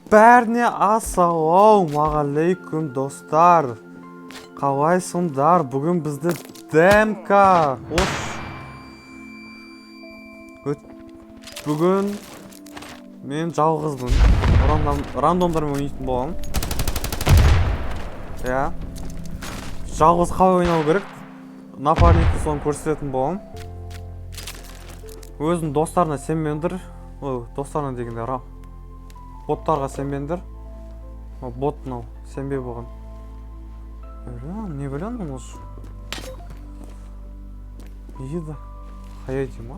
Бәріне ассалаумағалейкум, достар! Қалайсыңдар? Бүгін бізде демка. Ош. Бүгін мен жалғызбын. Рандомдармен ойнайтын боламын. Иә. Жалғыз қалай ойнау керек? Напарникті соны көрсететін боламын. Өзінің достарына сенбеңдер. Ой, достарына дегенде боттарға сенбеңдер. О, бот мынау, сенбе бұған. Бля, не білемін осы. Ида. Хаяти ма?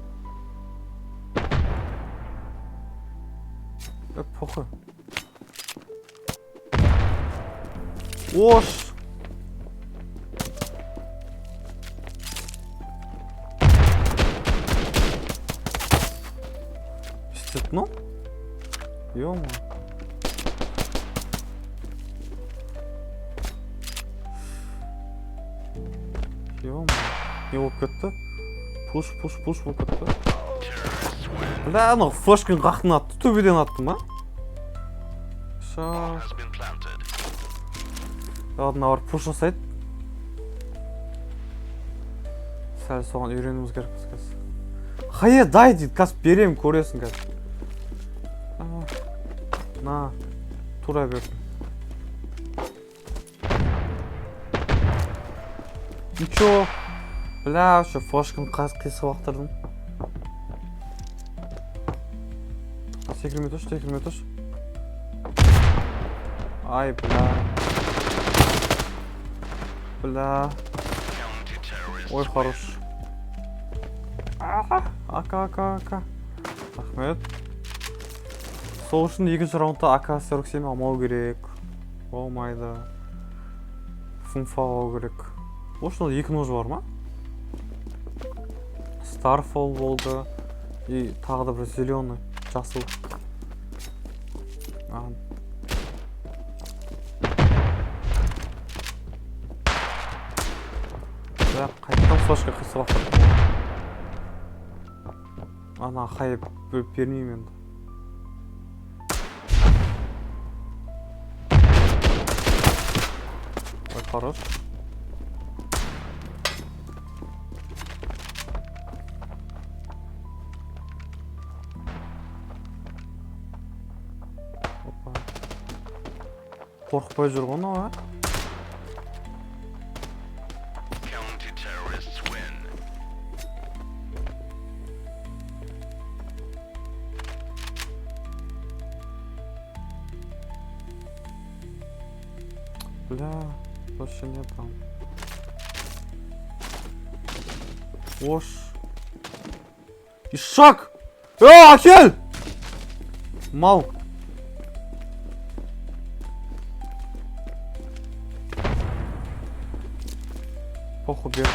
Похуй. Ош! Істеді ну? Ё-моё. Ё-моё. Не болып кетті? Пуш, пуш, пуш болып кетті. Бля, анау флешканы қақтан атты, төбеден атты ма? Ша. Ладно, мыналар пуш жасайды. Сәл соған үйренуіміз керекпіз қазір. Хае, дай дейді, қазір беремін, көресің қазір. На, тура бердім. Ничего. Бля, вообще флешканы қисық лақтырдым. Секірмей тұршы, секірмей тұршы. Ай, бля. Бля. Ой, хорош. Аха, ака, ака, ака. Рахмет. Сол үшін екінші раундта АК-47 алмау керек. Болмайды. Фумфа алу керек. Осында екі нож бар ма? Starfall болды. И тағы да бір зеленый, жасыл. Бля, қайтадан флешка қисық лақтырдым. Ана хайп бермеймін енді. Ой, хорош. Опа. Қорықпай жүр ғой мынау, а? Бля, больше нет там. Ош. Ишак! Әкел! Мал. Похуй бер.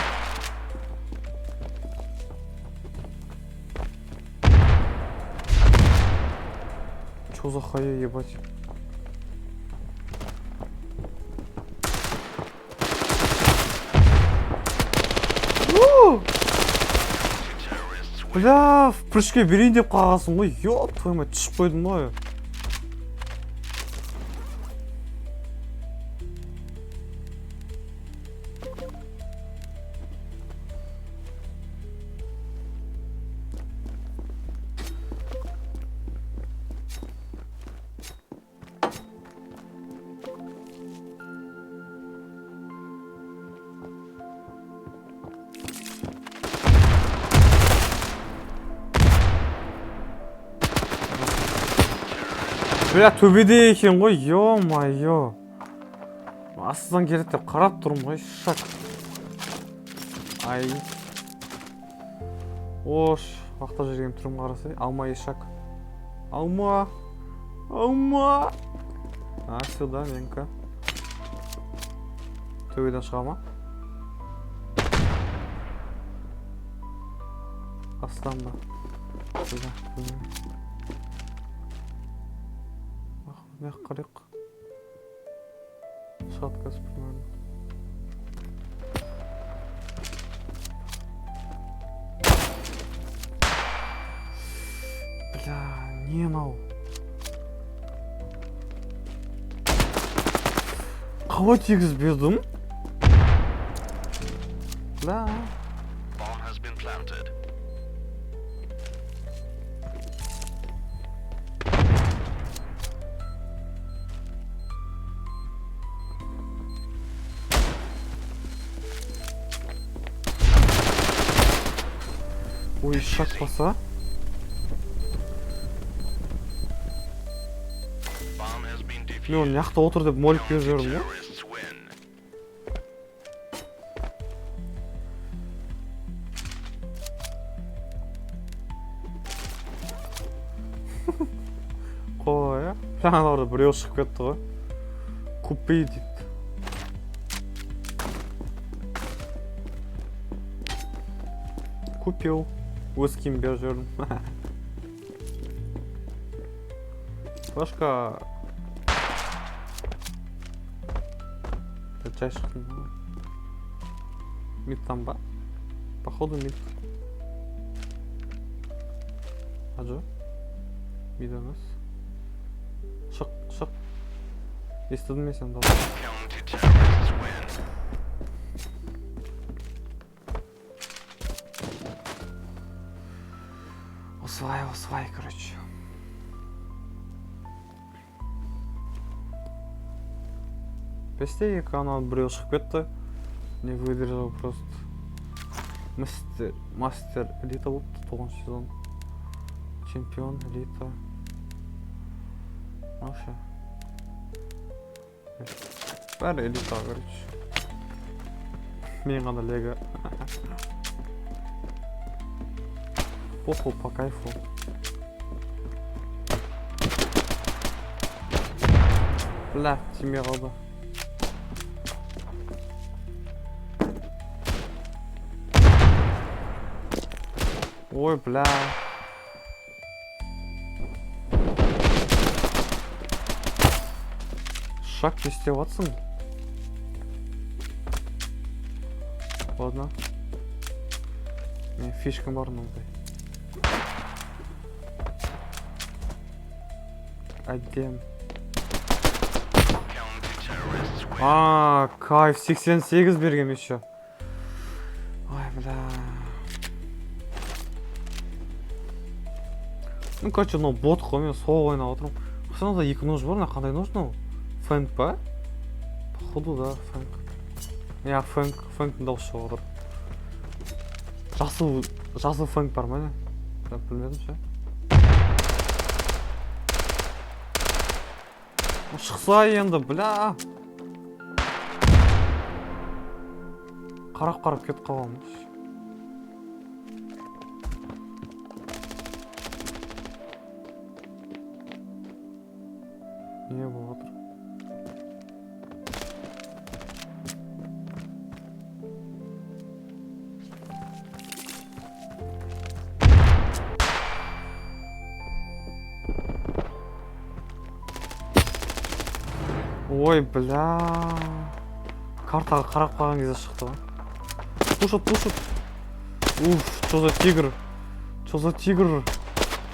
Чё за хая, ебать? Бля, в прыжке берейін деп қалғансың ғой, ёб твою мать, түсіп қойдым ғой. Бля, төбеде екен ғой, ё-моё. Астынан келеді деп қарап тұрмын ғой, шак. Ай. Ош, ақтап жүрген түрім қарасай. Алма, ишак. Алма. Алма. А, сюда, менікі. Төбеден шыға ма? Астан ба? Бля, білмеймін. Мына жаққа қарайық. Шығады қазір примерно. Бля, не мынау? Қалай тигізбедім? Бля. Bomb has been planted. Ой, шақ баса. Bomb has been Мен оны defused. мына жақта отыр деп молик беріп жібердім ғой. Terrorists win. Қой, иә. Жаңа біреу шығып кетті ғой. Купи дейді. Купил. Өз киім беріп жібердім. Флешка. Жай шықтым ғой. Мидтан ба? Походу мид. А жоқ. Мид емес. Шық, шық. Естідім мен сені дауыс. Counter-terrorists win. Осылай, осылай, короче. 5-2, анау біреу шығып кетті. Не выдержал просто. Мастер, мастер элита болыпты, тоғызыншы сезон. Чемпион элита. Вообще. Бәрі элита, короче. Мен ғана лего. Похуй, по кайфу. Бля, тимей қалды. Ой, бля. Шаг не істеп жатсың? Ладно. Менің фишкам бар мынандай. Әдем. Counter-terrorists win. А, кайф, 88 берген еще. Ой, бля. Ну, короче, мынау бот қой, мен сол ойнап отырмын. Мынада екі нож бар, мына қандай нож мынау? Фэнк па? Походу, да, фэнк. Иә, фэнк, фэнктің дауысы шығып отыр. Жасыл, жасыл фэнк бар ма не? Я білмедім ше. Шықса енді, бля. Қарап қарап кетіп қалғанмын. Не болып жатыр? Ой, бля. Картаға қарап қалған кезде шықты ғой. Пушит, пушит. Уф, что за тигр? Что за тигр?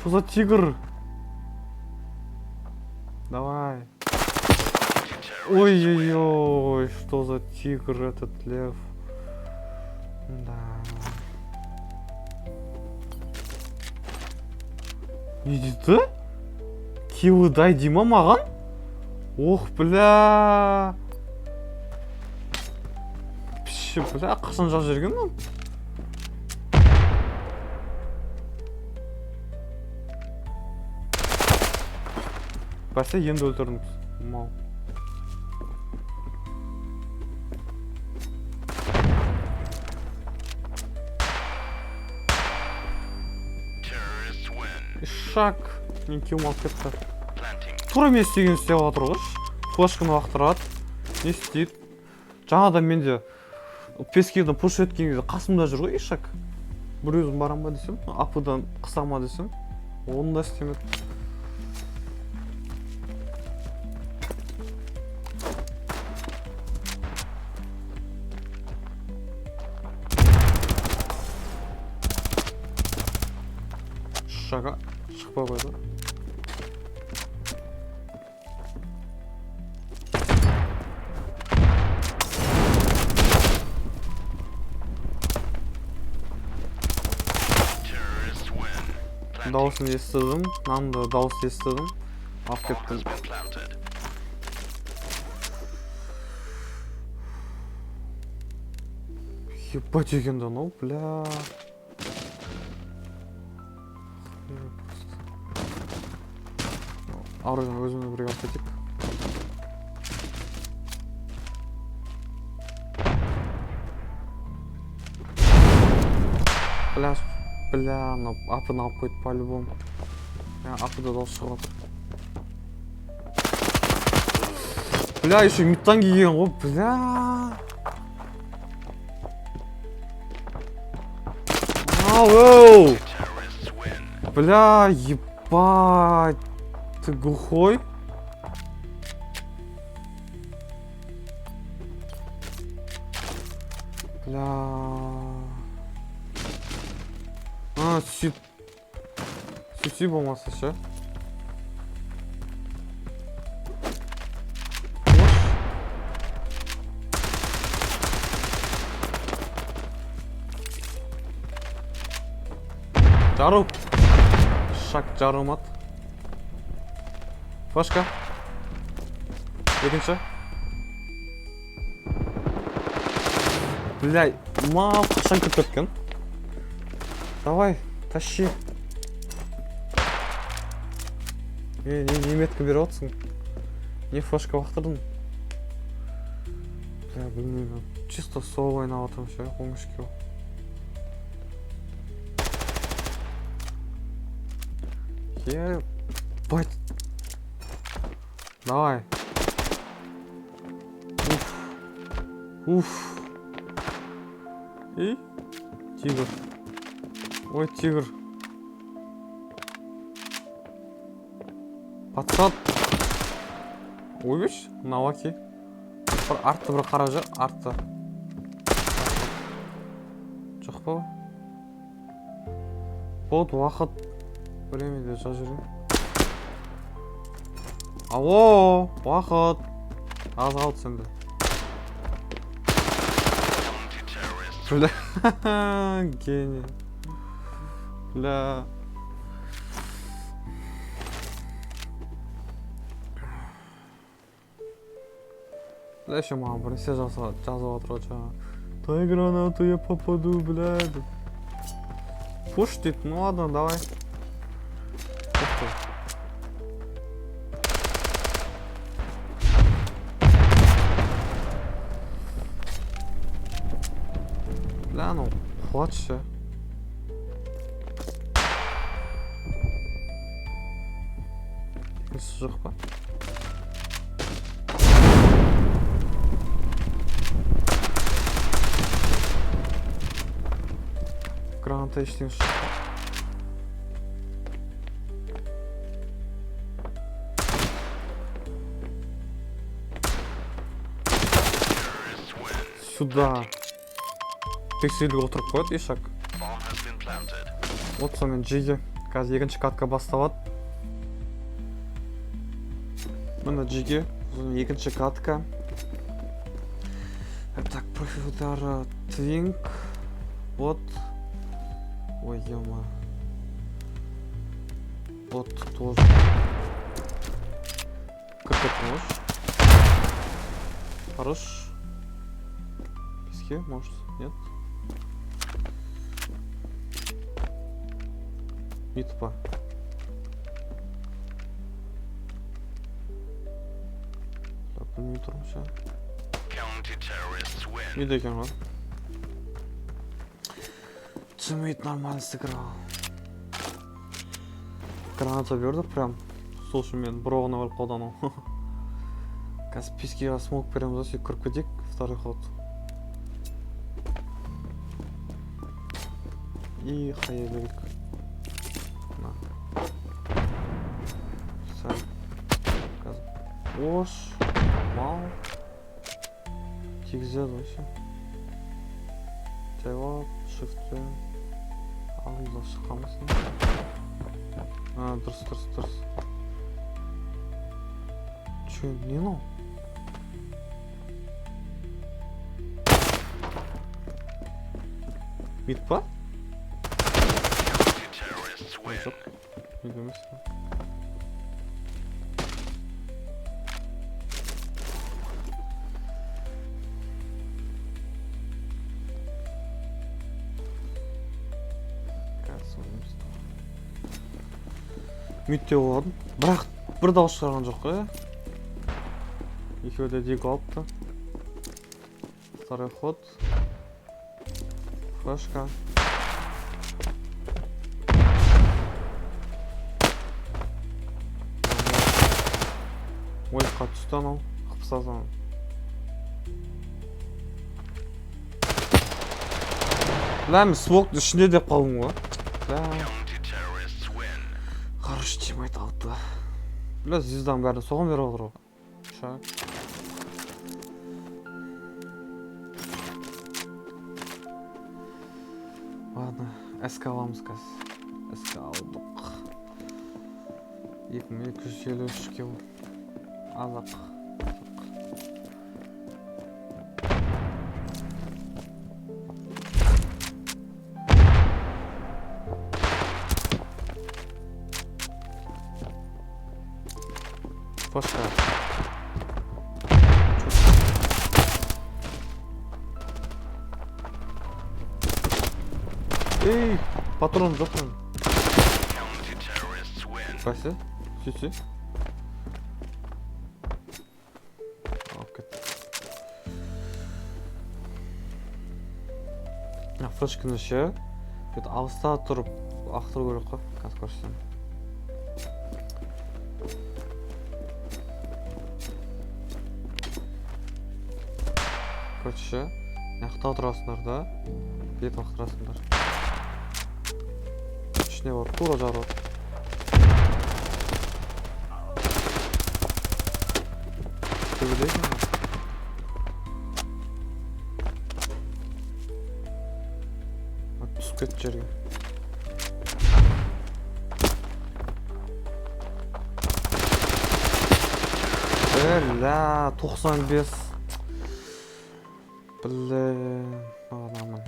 Что за тигр? Давай. Ой-ой-ой, что за тигр этот лев? Да. Не дейді? Килы дай дей ма маған? Ох, бля. Пші, бля, қашан жазып жіберген мынаны? Бәсе, енді өлтірдім. Мал. Terrorists win. Ишак. Мен кеуім алып кетті. Planting. Тура мен істеген істеп жатыр ғой. Флешканы лақтырады. Не істейді? Жаңадан менде пескені пуш еткен кезде қасымда жүр ғой ишак. Бір өзім барам ба десем, апыдан қыса ма десем, оны да істемеді. Шаға шықпай қойды. planting. Дауысын естідім, нанды дауыс естідім. Алып Bomb кеттім. has been planted. Ебать екен да анау, бля. Хуй просто. Оружиені өзімізбен бірге алып кетейік. Бля, бля, анау апыны алып қойды по-любому. Бля, апыда дауыс шығып жатыр. Бля, еще мидтан келген ғой, бля. Ау! Terrorists win. Бля, ебать. Ты глухой? Бля. А, сөйт. Сөйтсе болмаса ше. Ош. Жару. Шак жарылмады. Флешка. Екінші. Бля, мал қашан кіріп кеткен? Давай, тащи. Е, не метка беріп отырсың? Не флешка лақтырдың? Бля, білмеймін. Чисто соло ойнап отырмын ше, 13 килл. Ебать. Давай. Уф. Уф. И? Тигр. Ой, тигр. Пацан. Ойбеш, наваки. Бір артты бір қара жер, артты. Жоқ па? Болды, уақыт. Время деп жазып жіберейін. Алло, уақыт. Аз қалды сенде. Counter-terrorists Бля, гений. Бля. Бля, еще маған бір нәрсе жазып жатыр ғой жаңа. Дай гранату, я попаду, бля. Деп. Пуш дейді, ну ладно, давай. Ух ты. Бля, анау қуат ше. Екіншісі жоқ па? Граната ештеңесі жоқ па? Terrorists win. Сюда. Тексеріліп отырып қояды ишак. Bomb has been planted. Вот сонымен жиги. Қазір екінші катка басталады. Міне жиги. Сосын екінші катка. Так, профиль удара Твинк. Вот. Ой, ё. Вот тоже. Как это можешь? Хорош. Пески, может, нет? Не тупо. Так, білмей тұрмын ше. Counter-terrorists win. Не екен ғой. Тиммейт нормально сыграл. Граната берді прям. Сол үшін мен бір оғына өліп қалды анау. Қазір пискиға смок береміз да сөйтіп кіріп кетейік второй ход. И хая берейік. На. Сәл. Қазір. Ош. Мал. Тигізеді ғой ше. Жайлап, shiftпен алдымыздан шыққанбыз. А, дұрыс, дұрыс, дұрыс. Че, не мынау? Мид па? Counter-terrorists win. Жоқ, үйде емес. Қазір ойнаймыз. Мютте болдым, бірақ бір дауыс шығарған жоқ қой, иә? Екеуі де дигл алыпты. Второй ход. Флешка. Ойыққа түсті анау. Қыпсаз анау. Бля, мен смоктың ішінде деп қалдым ғой. Бля. Counter-terrorists win. Хорош, тиммейт алды. Бля, звезданың бәрін соған беріп отыр ғой. Шаг. Ладно, СК аламыз қазір. СК алдық. 2253 килл. Азақ. Флешка. Ей, патрон жоқ менің. Counter-terrorists win. Бәсе, сөйтсе. Алып кетті. Мына флешканы ше, бүйтіп алыста тұрып лақтыру керек қой, қазір көрсетемін. Короче, мына жақта отырасыңдар да, бүйтіп лақтырасыңдар. Ішіне барып тура жарылады. Төбеде екен ғой. Түсіп кетті жерге. Бля, 95. Бля, нормально.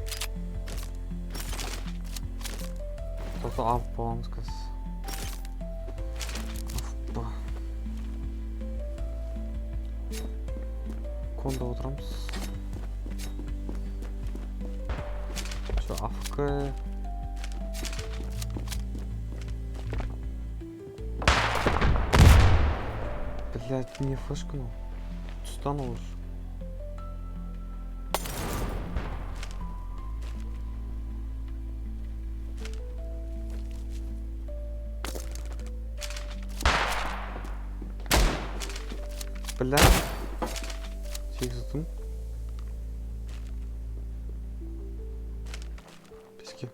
Тоқта, алып боламыз қазір. Опа. Конда отырамыз. Всё, АФК. Блять, не флешку, ну. Түсті уже. Бля. Сегіздім. Беске.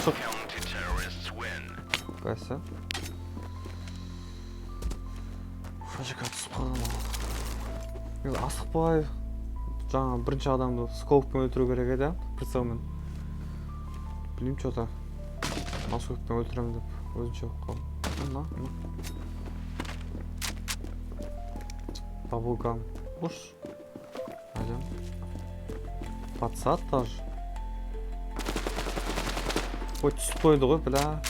Шық. Counter-terrorists win. Бәсе. Флешка түсіп қалған ол. Енді асықпай жаңа бірінші адамды скоппен өлтіру керек еді, прицелмен. Білмеймін, чё-то. Скоппен өлтіремін деп өзінше болып қалдым. Мына, мына. Баблгам. Уш. Пойдем. Подсад даже. Ой, түсіп қойды ғой, бля.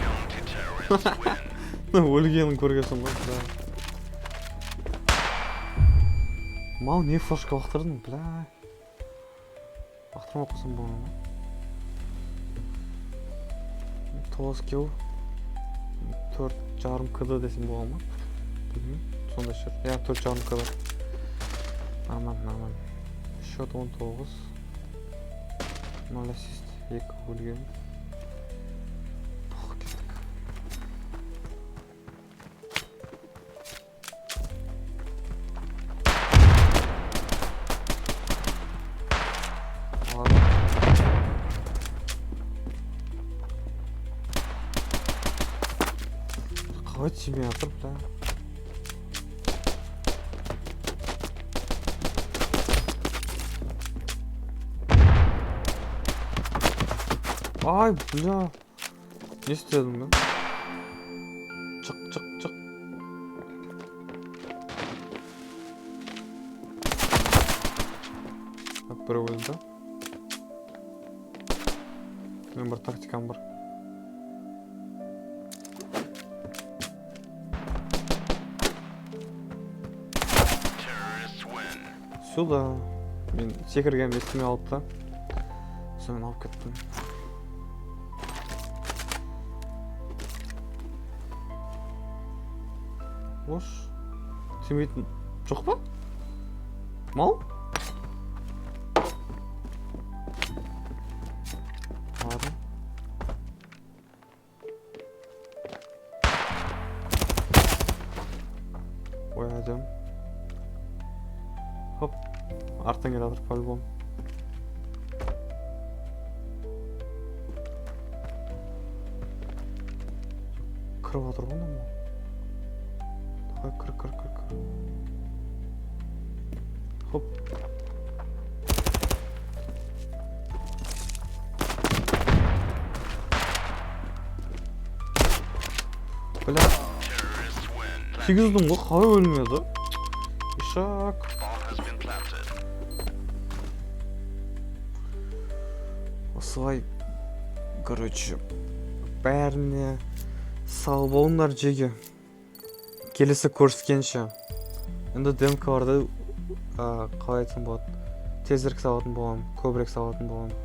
Counter-terrorists win. Өлгенін көргенсің ғой, бля. Мал не флешка лақтырдың, бля. Лақтырмай қойсам болмай ма? 9 килл. 4,5 КД десем бола ма? Білмеймін, сондай шығар. Иә, 4,5 КД. Нормально, нормально. Счет 19. 0 ассист, 2 өлген. Пох, кеттік. Ладно. Қалай тимей жатыр, бля. Ай, бля. Не істедім мен? Шық, шық, шық. Біреу өлді. Мен бір тактикам бар. Terrorists win. Сюда. Мен секіргенімді естімей алды да. Сонымен алып кеттім. Ош. Тимейтін жоқ па? Мал? Ладно. Ой, әдем. Хоп. Арттан келе жатыр по-любому. Кіріп отыр ғой мынау. Давай, кір, кір, кір, кір. Хоп. Бля, Terrorists win. тигіздім ғой, қалай өлмеді? Ишак. Bomb has been planted. Осылай, короче, бәріне сау болыңдар, жеге. Келесі көріскенше. Енді демкаларды, қалай айтсам болады, тезірек салатын боламын, көбірек салатын боламын.